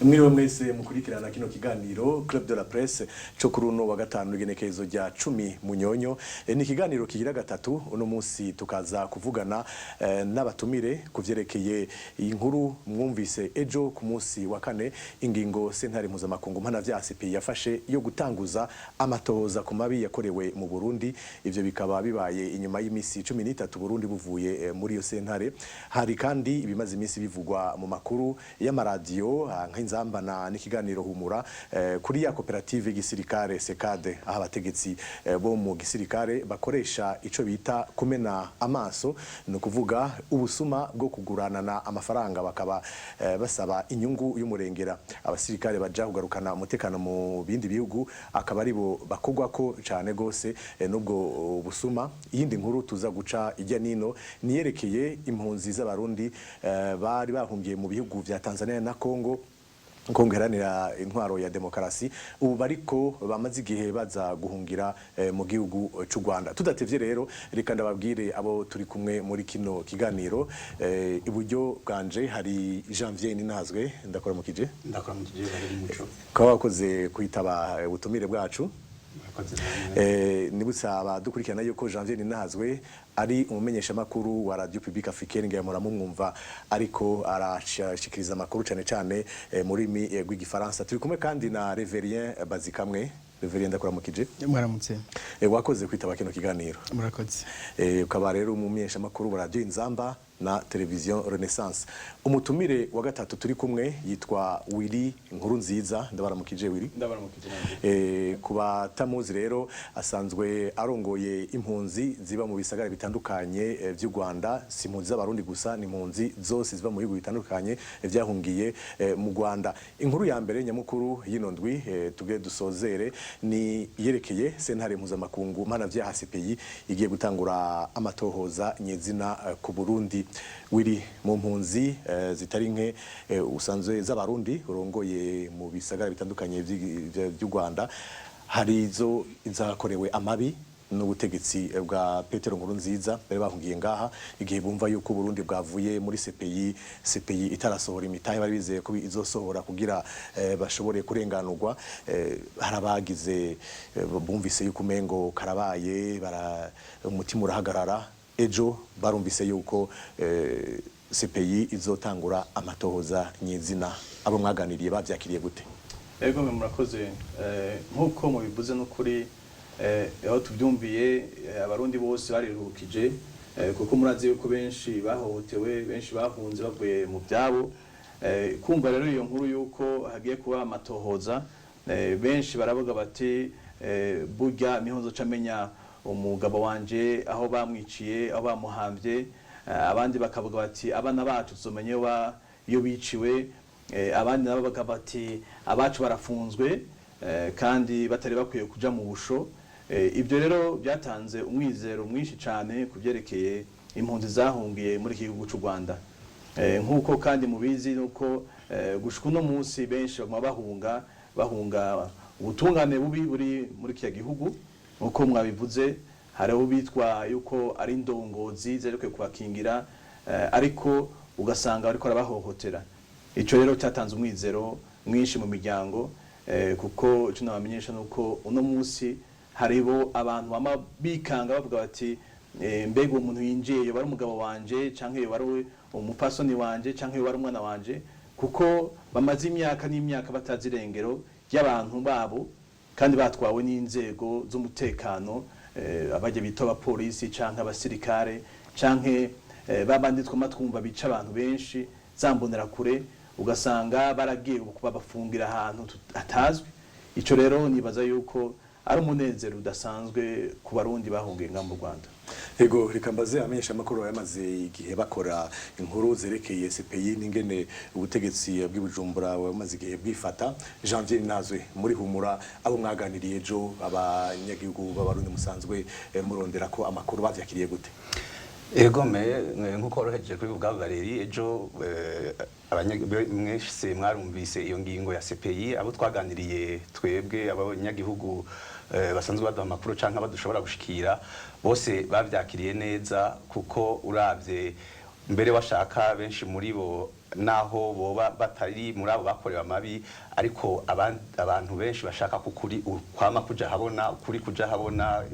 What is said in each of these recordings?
Mwiriwe mwese mukurikirana kino kiganiro Club de la Presse cyo kuri uno wa gatanu, igenekerezo rya 10 Munyonyo. Ni ikiganiro kigira gatatu. Uno munsi tukaza kuvugana n'abatumire ku vyerekeye inkuru mwumvise ejo ku munsi wa kane, ingingo sentare mpuzamakungu mpanavyaha CPI yafashe yo gutanguza amatohoza ku mabi yakorewe mu Burundi. Ivyo bikaba bibaye inyuma y'imisi 13 Burundi buvuye muri iyo sentare. Hari kandi ibimaze imisi bivugwa mu makuru y'amaradiyo nk'Inzambana n'ikiganiro Humura kuri ya koperative y'igisirikare SECADE, aho abategetsi bo mu gisirikare bakoresha ico bita kumena amaso, ni ukuvuga ubusuma bwo kuguranana amafaranga, bakaba basaba inyungu y'umurengera. Abasirikare baja kugarukana umutekano mu bindi bihugu akaba aribo bakogwako cane gose n'ubwo busuma. Iyindi nkuru tuza guca ijya nino niyerekeye impunzi z'Abarundi bari bahungiye mu bihugu vya Tanzania na Congo, Kongo iharanira intwaro ya demokarasi, ubu bariko bamaze igihe baza guhungira mu gihugu c'u Rwanda. Tudatevye rero, reka ndababwire abo turi kumwe muri kino kiganiro. Iburyo bwanje hari Janvier Ninazwe, ndakora mukije. Ndakora mu kigiye bari muco. Kuba wakoze kwitaba ubutumire bwacu. Murakoze namwe. Nibutsa abadukurikirana yuko Janvier Ninazwe ari umumenyeshamakuru wa Radio Publique Africaine, ngira muramumwumva ariko arashikiriza amakuru cane cane mu rurimi rw'Igifaransa. Turi kumwe kandi na Reverien Bazikamwe. Reverien, ndakuramukije. Mwaramutse. Wakoze kwitaba kino kiganiro. Murakoze. Ukaba rero umumenyeshamakuru wa Radio Inzamba na Television Renaissance. Umutumire wa gatatu turi kumwe yitwa Willy Nkurunziza. Ndabaramukije, Willy. Ndabaramukije nanjye. Ku batamuzi rero, asanzwe arongoye impunzi ziba mu bisagara bitandukanye vy'u Rwanda. Si impunzi z'Abarundi gusa, ni impunzi zose ziba mu bihugu bitandukanye vyahungiye mu Rwanda. Inkuru ya mbere nyamukuru y'ino ndwi tuge dusozere ni yerekeye sentare mpuzamakungu mpanavyaha CPI igiye gutangura amatohoza nyezina ku Burundi. Wiri, mu mpunzi zitari nke usanzwe z'Abarundi urongoye mu bisagara bitandukanye vy'u Rwanda, hari izo zakorewe amabi n'ubutegetsi bwa Petero Nkurunziza, bari bahungiye ngaha igihe bumva yuko Burundi bwavuye muri CPI, CPI itarasohora imitahe bari bizeye ko izosohora kugira bashobore kurenganurwa. Hari abagize bumvise yuko umengo karabaye, bara umutima urahagarara. Ejo barumvise yuko CPI izotangura amatohoza nyezina. Abo mwaganiriye bavyakiriye gute? Ego mwe, murakoze. Nk'uko mubivuze, n'ukuri aho tubyumviye Abarundi bose bariruhukije, kuko murazi yuko benshi bahohotewe, benshi bahunze bavuye mu byabo. Kumva rero iyo nkuru yuko hagiye kuba amatohoza, benshi baravuga bati burya niho nzoca menya umugabo wanje aho bamwiciye, aho bamuhamvye. Abandi bakavuga bati abana bacu tuzomenye iyo biciwe. Abandi nabo bakavuga bati abacu barafunzwe kandi batari bakwiye kuja mu busho. Ibyo rero byatanze umwizero mwinshi cyane ku byerekeye impunzi zahungiye muri iki gihugu cy'u Rwanda. Nk'uko kandi mubizi nuko gushika uno munsi benshi baguma bahunga ubutungane bubi buri muri kiriya gihugu. Nk'uko mwabivuze, hariho bitwa yuko ari indongozi zerekeye kubakingira, ariko ugasanga bariko barabahohotera. Ico rero cyatanze umwizero mwinshi mu miryango, kuko ico nabamenyesha nuko uno munsi haribo abantu bama bikanga bavuga bati mbega uwo muntu yinjiye yoba ari umugabo wanje, canke yoba ari umupasoni wanje, canke yoba ari umwana wanje, kuko bamaze imyaka n'imyaka batazi irengero ry'abantu babo kandi batwawe n'inzego z'umutekano, abajya bita abapolisi canke abasirikare canke babandi twama twumva bica abantu benshi, za mbonerakure, ugasanga baragiye babafungira ahantu hatazwi. Ico rero nibaza yuko ari umunezero udasanzwe ku Barundi bahungiye ngaha mu Rwanda. Ego, reka mbaze amenyesha amakuru yamaze igihe bakora inkuru zerekeye CPI n'ingene ubutegetsi bw'i Bujumbura bamaze igihe bwifata. Janvier Nazwe, muri Humura, abo mwaganiriye ejo, abanyagihugu b'Abarundi musanzwe murondera ko amakuru, bavyakiriye gute? Ego me, nkuko woroheje kuri bwa Valeri, ejo mwese mwarumvise iyo ngingo ya CPI. Abo twaganiriye twebwe, abanyagihugu basanzwe baduha amakuru canke abadushobora gushikira, bose bavyakiriye neza, kuko uravye Mbere washaka benshi muri bo, naho boba batari muri abo bakorewe amabi, ariko abantu benshi bashaka kukuri kwama kuja habona, ukuri kuja habona,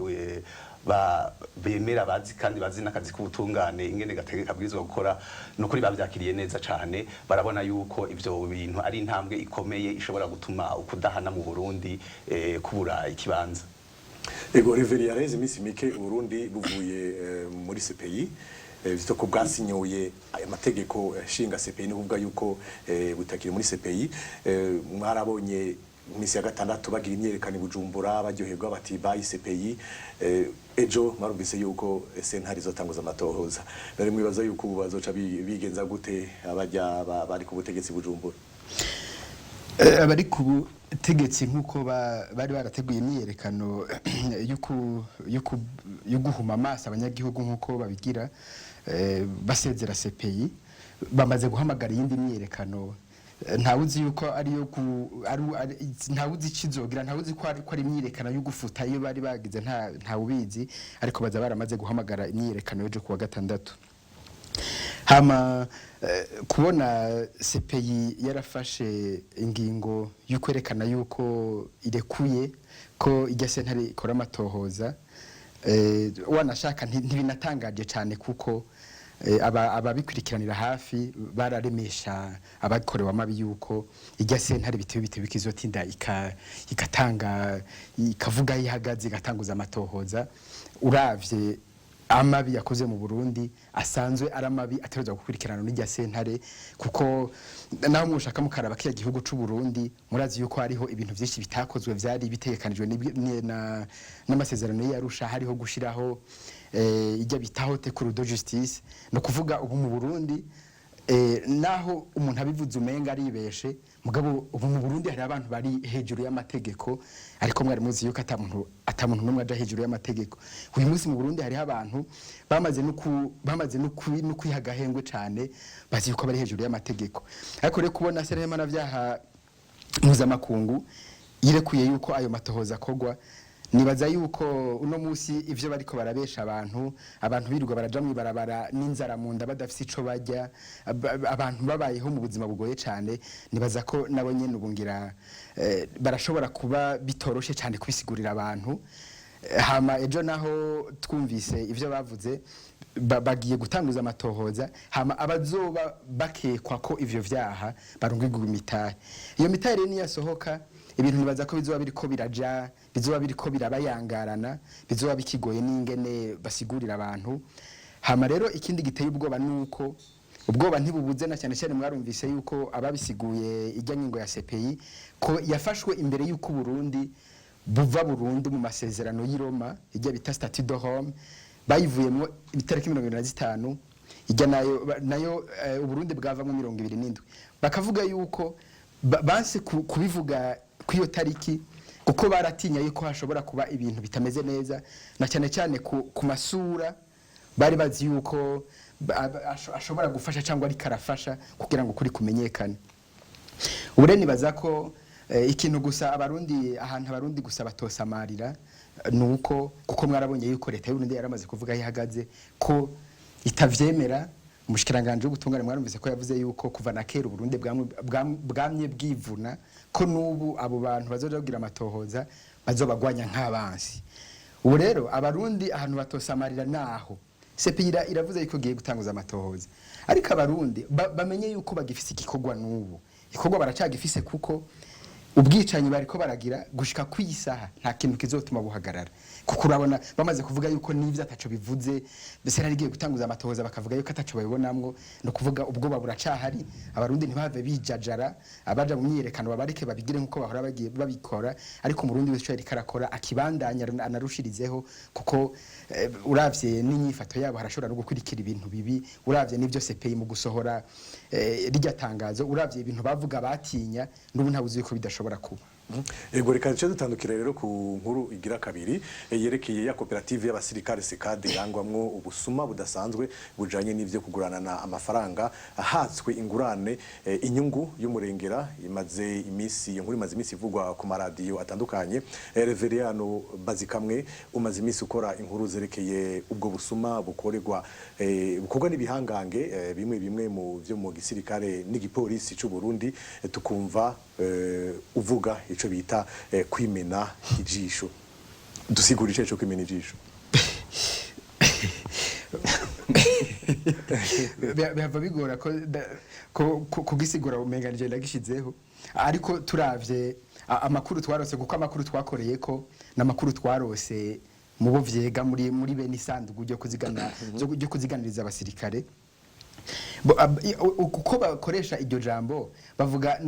bemera, bazi kandi bazi n'akazi k'ubutungane ingene gategeka kabwirizwa gukora, nukuri bavyakiriye neza cane. Barabona yuko ivyo bintu ari intambwe ikomeye ishobora gutuma ukudahana mu Burundi kubura ikibanza. Ego Reveri, yareze iminsi mike Burundi buvuye muri CPI, vyitwa ko bwasinyoye aya mategeko nshinga CPI, ni kuvuga yuko butakiri muri CPI. Mwarabonye iminsi ya gatandatu bagira imyerekano i Bujumbura, baryoherwa bati bayi CPI. Ejo mwarumvise yuko sentare izotanguza amatohoza. Nari mwibaza yuko ubu bazoca bigenza gute abajya bari ku butegetsi i Bujumbura? Abari ku butegetsi, nk'uko bari barateguye imyiyerekano yo guhuma amaso abanyagihugu nk'uko babigira, basezera CPI, bamaze guhamagara iyindi myiyerekano. Ntawuzi yuko ari yo ntawuzi ikizogira, ntawuzi ko ari imyiyerekano yo gufuta iyo bari bagize, ntawubizi, ariko baza baramaze guhamagara imyiyerekano y'ejo kuwa gatandatu. Hama kubona CPI yarafashe ingingo yo kwerekana yuko irekuye ko ijya sentare ikora amatohoza, wanashaka ntibinatangaje cyane, kuko ababikurikiranira hafi bararemesha abakorewe amabi yuko ijya sentare bitewe ikizotinda igatanga, ikavuga aho ihagaze, igatanguza amatohoza. Uravye amabi yakoze mu Burundi, asanzwe ari amabi ategerezwa gukurikirana n'irya sentare, kuko naho mushaka mukaraba kiya gihugu c'u Burundi, murazi yuko hariho ibintu vyinshi bitakozwe vyari bitegekanijwe n'amasezerano y'Arusha. Hariho gushiraho ijya bita Haute Cour de Justice. No kuvuga ubu mu Burundi, naho umuntu abivuze umenga aribeshe, mugabo ubu mu Burundi hari abantu bari hejuru y'amategeko, ariko mwari muzi yuko ata muntu n'umwe aja hejuru y'amategeko. Uyu munsi mu Burundi hariho abantu bamaze no kwiha agahengwe cane, bazi yuko bari hejuru y'amategeko. Ariko rero kubona sentare mpanavyaha mpuzamakungu yirekuye yuko ayo matohoza akogwa, nibaza yuko uno munsi ivyo bariko barabesha abantu, abantu birirwa baraja mw'ibarabara n'inzara mu nda, badafise ico barya, abantu babayeho mu buzima bugoye cane, nibaza ko nabo nyene ubu ngira barashobora kuba bitoroshe cane kubisigurira abantu. Hama ejo naho twumvise ivyo bavuze, bagiye gutanguza amatohoza, hama abazoba bakekwa ko ivyo vyaha barungigwa imitahe. Iyo mitahe rero niyasohoka, ibintu nibaza ko bizoba biriko biraja, bizoba biriko birabayangarana, bizoba bikigoye n'ingene basigurira abantu. Hama rero ikindi giteye ubwoba nuko ubwoba ntibubuze, na cyane cyane mwarumvise yuko ababisiguye ijya ngingo ya CPI ko yafashwe imbere yuko Burundi buva burundu mu masezerano y'i Roma, ijya bita Statut de Rome, bayivuyemo itariki 25, ijya nayo Uburundi bwavamo 27. Bakavuga yuko banse kubivuga kw'iyo tariki kuko baratinya yuko hashobora kuba ibintu bitameze neza, na cyane cyane ku masura bari bazi yuko ashobora gufasha cyangwa ariko arafasha kugira ngo kuri kumenyekane. Ubu rero nibaza ko ikintu gusa Abarundi, ahantu Abarundi gusa batosamarira, ni uko kuko mwarabonye yuko leta y'Uburundi yaramaze kuvuga aho ihagaze ko itavyemera. Umushikiranganji w'ubutungane mwarumvise ko yavuze yuko kuva na kera Uburundi bwamye bwivuna, ko n'ubu abo bantu bazoja kugira amatohoza bazobagwanya nk'abansi. Ubu rero Abarundi ahantu batosamarira naho CPI iravuze yuko igiye gutanguza amatohoza, ariko Abarundi bamenye yuko bagifise igikorwa n'ubu, igikorwa baracagifise, kuko ubwicanyi bariko baragira gushika kwisaha nta kintu kizotuma buhagarara, kuko urabona bamaze kuvuga yuko n'ivyo ataco bivuze, mbese narigiye gutanguza amatohoza, bakavuga yuko ataco babibonamwo, no kuvuga ubwoba buracahari. Abarundi ntibave bijajara, abaja mu myiyerekano babareke babigire nkuko bahora bagiye babikora, ariko Umurundi wese ico yariko arakora akibandanya anarushirizeho, kuko uravye n'inyifato yabo harashobora no gukurikira ibintu bibi. Uravye n'ivyo CPI mu gusohora rirya tangazo, uravye ibintu bavuga batinya, n'ubu ntabuzi yuko bidashobora kuba. Ego, reka duce dutandukira rero ku nkuru igira kabiri, yerekeye ya koperative y'abasirikare SECAD irangwamwo ubusuma budasanzwe bujanye n'ivyo kuguranana amafaranga hatswe ingurane, inyungu y'umurengera. Imaze imisi iyo nkuru, imaze imisi ivugwa ku maradiyo atandukanye. Reveriyano Bazikamwe, umaze imisi ukora inkuru zerekeye ubwo busuma bukorerwa, bukorwa n'ibihangange, bimwe bimwe mu vyo mu gisirikare n'igipolisi c'u Burundi, tukumva uvuga ico bita kwimena ijisho. Dusigura ico cyo kwimena ijisho. Bihava bigora ko kugisigura, umenga nije ndagishizeho, ariko turavye amakuru twarose, kuko amakuru twakoreye ko n'amakuru twarose mu bo vyega muri bene isanduku ryo kuzigana, ryo kuziganiriza abasirikare. Kuko bakoresha iryo jambo, bavuga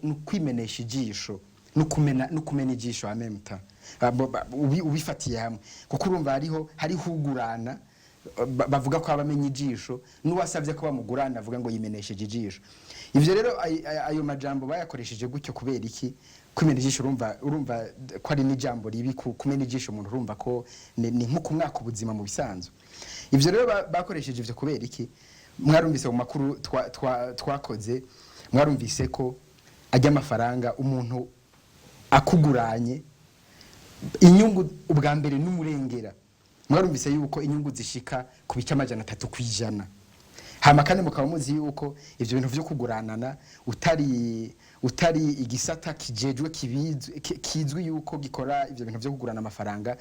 ni ukwimenesha ijisho, nukumena ijisho en même temps. Ubifatiye hamwe, kuko urumva hariho ugurana, bavuga ko abamenya ijisho, n'uwasabye ko bamugurana avuga ngo yimenesheje ijisho. Ivyo rero ayo majambo bayakoresheje gutyo kubera iki? Kumena ijisho, urumva ko ari n'ijambo ribi. Kumena ijisho umuntu, urumva ko ni nko kumwaka ubuzima mu bisanzwe. Ivyo rero bakoresheje ivyo kubera iki? Mwarumvise mu makuru twakoze, mwarumvise ko ajya amafaranga umuntu akuguranye, inyungu ubwa mbere n'umurengera. Mwarumvise yuko inyungu zishika ku bice 300%. Hama kandi mukaba muzi yuko ivyo bintu vyo kuguranana, utari igisata kijejwe kizwi yuko gikora ivyo bintu vyo kugurana amafaranga,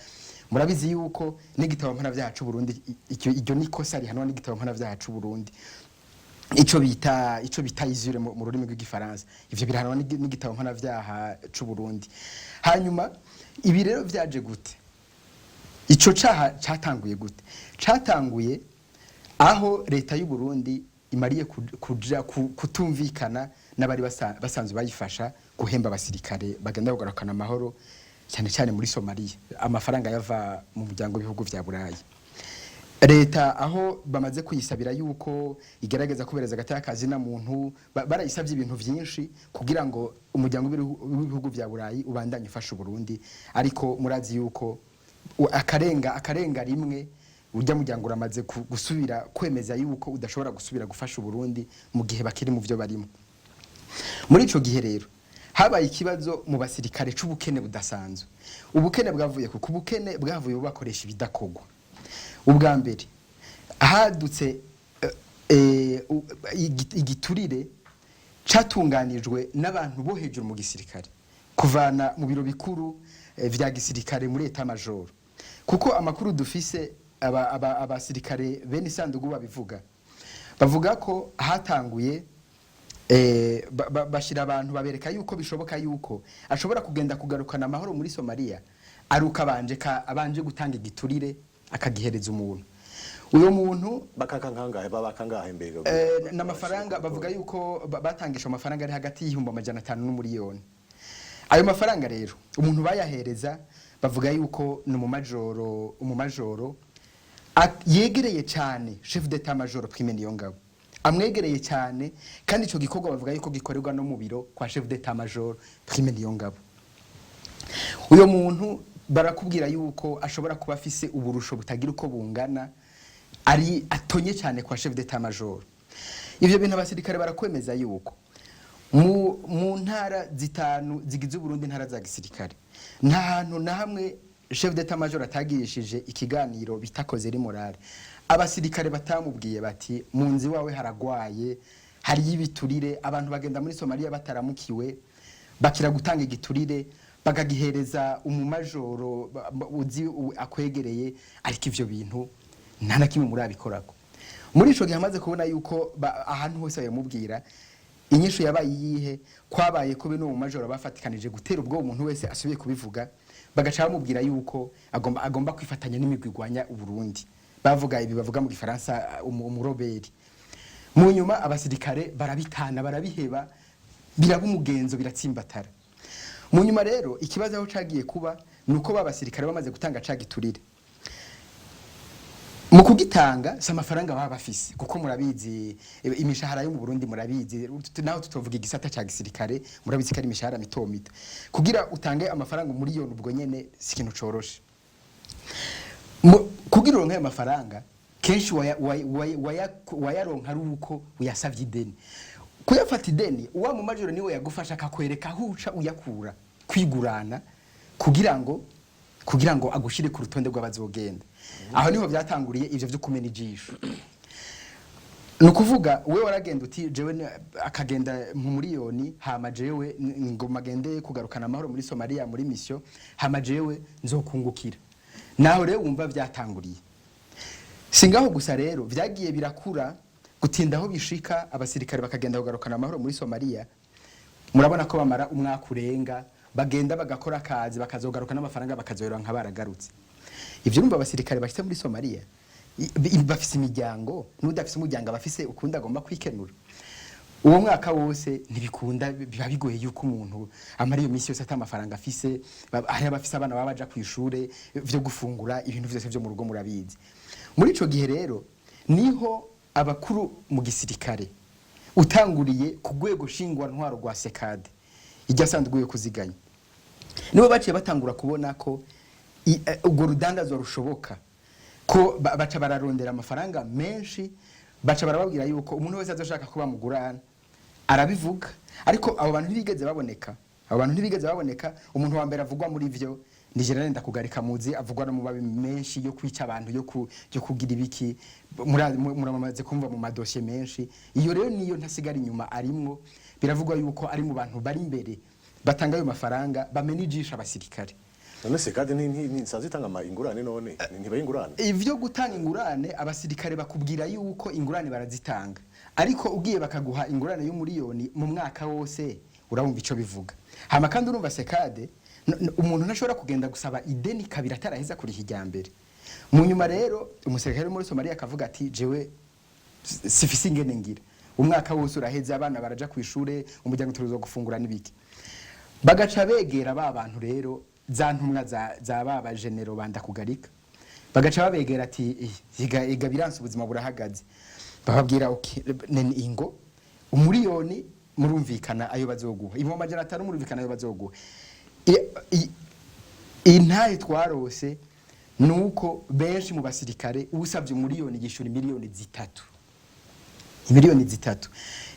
murabizi yuko n'igitabo mpanavyaha c'u Burundi, iryo ni kosa rihanwa n'igitabo mpanavyaha c'u Burundi, ico bita usure mu rurimi rw'igifaransa. Ivyo birahanwa n'igitabo mpanavyaha c'u Burundi. Hanyuma ibi rero vyaje gute? Ico caha catanguye gute? Catanguye aho leta y'u Burundi imariye kuja kutumvikana n'abari basanzwe bayifasha guhemba abasirikare bagenda kugarukana amahoro, cyane cyane muri Somalia, amafaranga yava mu muryango w'ibihugu vya Burayi. Leta aho bamaze kuyisabira yuko igerageza kubereza agateka kazina muntu, barayisabye ibintu vyinshi kugira ngo umuryango w'ibihugu vya Burayi ubandanye ufasha Uburundi, ariko murazi yuko akarenga rimwe, urya muryango uramaze gusubira kwemeza yuko udashobora gusubira gufasha Uburundi mu gihe bakiri mu vyo barimo. Muri ico gihe rero habaye ikibazo mu basirikare c'ubukene budasanzwe. Ubukene bwavuye kuko ubukene bwavuye bubakoresha ibidakogwa. Ubwa mbere hadutse igiturire catunganijwe n'abantu bo hejuru mu gisirikare, kuvana mu biro bikuru vya gisirikare muri état-major, kuko amakuru dufise, abasirikare bene isandugu babivuga, bavuga ko hatanguye bashira abantu babereka yuko bishoboka yuko ashobora kugenda kugarukana amahoro muri Somalia aruka abanje gutanga igiturire, akagihereza umuntu, uyo muntu. Bakaka nkangahe? Babaka ngahe mbere? N'amafaranga bavuga yuko batangisha amafaranga ari hagati y'500,000 n'umuriyoni. Ayo mafaranga rero umuntu bayahereza, bavuga yuko ni umumajoro yegereye cyane chef d'état major Prime Niyongabo, amwegereye cyane. Kandi ico gikorwa bavuga yuko gikorerwa no mu biro kwa chef d'état major Prime Niyongabo. Uyo muntu barakubwira yuko ashobora kuba afise uburusho butagira uko bungana, ari atonye cyane kwa chef d'état major. Ivyo bintu abasirikare barakwemeza yuko mu ntara zitanu zigize Uburundi, intara za gisirikare, nta hantu na hamwe chef d'état major atagirishije ikiganiro bitakoze ri morale. Abasirikare batamubwiye bati: "Mu nzu iwawe haragwaye, hariyo ibiturire, abantu bagenda muri Somalia bataramukiwe, bakira gutanga igiturire, bakagihereza umumajoro uzi akwegereye." Ariko ivyo bintu nta na kimwe muri abikorako. Muri ico gihe amaze kubona yuko ahantu hose bayamubwira, inyishu yabaye iyihe? Kwabaye ko bino mu majoro bafatikanije gutera ubwo umuntu wese asubiye kubivuga, bagaca bamubwira yuko agomba kwifatanya n'imigwi igwanya Uburundi. Bavuga ibi bavuga mu gifaransa umuroberi. Mu nyuma abasirikare barabitana, barabiheba, biraba umugenzo, biratsimbatara. Mu nyuma rero ikibazo aho cagiye kuba ni uko ba basirikare bamaze gutanga ca giturire. Mu kugitanga si amafaranga baba bafise, kuko murabizi, imishahara yo mu Burundi murabizi, naho tutovuga igisata ca gisirikare, murabizi ko ari imishahara mito mito. Kugira utange amafaranga umuriyoni ubwo nyene si ikintu coroshe. Kugira uronke ayo mafaranga, kenshi wayaronka ari uko uyasavye ideni. Kuyafata ideni, uwa mu majoro niwe yagufasha, akakwereka aho uca uyakura, kwigurana, kugira ngo agushire ku rutonde rw'abazogenda. Aho niho byatanguriye ivyo vyo kumena ijisho. Ni ukuvuga we waragenda uti jewe akagenda mu miliyoni, hama jewe ngo magende kugarukana amahoro muri Somalia muri mission, hama jewe nzokungukira. Naho rero wumva byatanguriye. Singaho gusa rero, vyagiye birakura gutinda aho bishika abasirikare bakagenda kugarukana amahoro muri Somalia. Murabona ko bamara umwaka urenga bagenda, bagakora akazi, bakazogaruka n'amafaranga bakazohera nka baragarutse. Ivyo urumva, abasirikare bashitse muri Somalia bafise imiryango, n'udafise umuryango abafise ukundi agomba kwikenura. Uwo mwaka wose ntibikunda, biba bigoye yuko umuntu amara iyo minsi yose ata amafaranga afise. Hari abafise abana baba baja kw'ishure, vyo gufungura, ibintu vyose vyo mu rugo murabizi. Muri ico gihe rero niho abakuru mu gisirikare, utanguriye ku rwego ntwaro rwa SECADE, iryo asanzwe yo kuziganya, nibo baciye batangura kubona ko urwo rudandazwa rushoboka, ko baca bararondera amafaranga menshi, baca barababwira yuko umuntu wese azoshaka ko bamugurana arabivuga. Ariko abo bantu ntibigeze baboneka, abo bantu ntibigeze baboneka. Umuntu wa mbere avugwa muri vyo ni General Ndakugarika, muzi avugwa no mu mabi menshi yo kwica abantu, yo kugira ibiki, muramaze kumva mu madosiye menshi. Iyo rero niyo ntasigara inyuma, arimwo. Biravugwa yuko ari mu bantu bari imbere batanga ayo mafaranga, bamena ijisho abasirikare. None se kandi ntisanzwe itanga ingurane? None ntibaye ingurane? Ivyo gutanga ingurane, abasirikare bakubwira yuko ingurane barazitanga, ariko ugiye bakaguha ingurane y'umuriyoni mu mwaka wose, urabumva ico bivuga. Hama kandi urumva SECADE, umuntu ntashobora kugenda gusaba ideni kabiri ataraheza kuriha irya mbere. Mu nyuma rero umusirikare wo muri Somalia akavuga ati: "Jewe sifise ingene ngira, umwaka wose uraheze, abana baraja ku ishure, umuryango turuzo gufungura n'ibiki." Bagaca begera ba bantu rero, za ntumwa za ba bajenero bandakugarika, bagaca babegera ati: "Iga iga biranse, ubuzima burahagaze." Bababwira: "Okay, ingo umuriyoni, murumvikana ayo bazoguha, 500,000, murumvikana ayo bazoguha." Intahe twarose nuko benshi mu basirikare, usabye umuriyoni yishura miliyoni 3, miliyoni 3.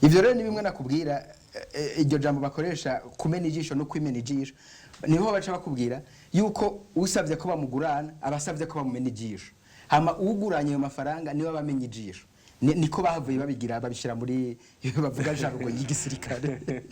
Ivyo rero ni bimwe nakubwira, iryo jambo bakoresha, kumena ijisho no kwimena ijisho. Niho baca bakubwira yuko usabye ko bamugurana abasabye ko bamumena ijisho, hama uguranye ayo mafaranga niwe bamenya ijisho. Niko bahavuye babigira, babishyira muri iyo bavuga jargon y'igisirikare.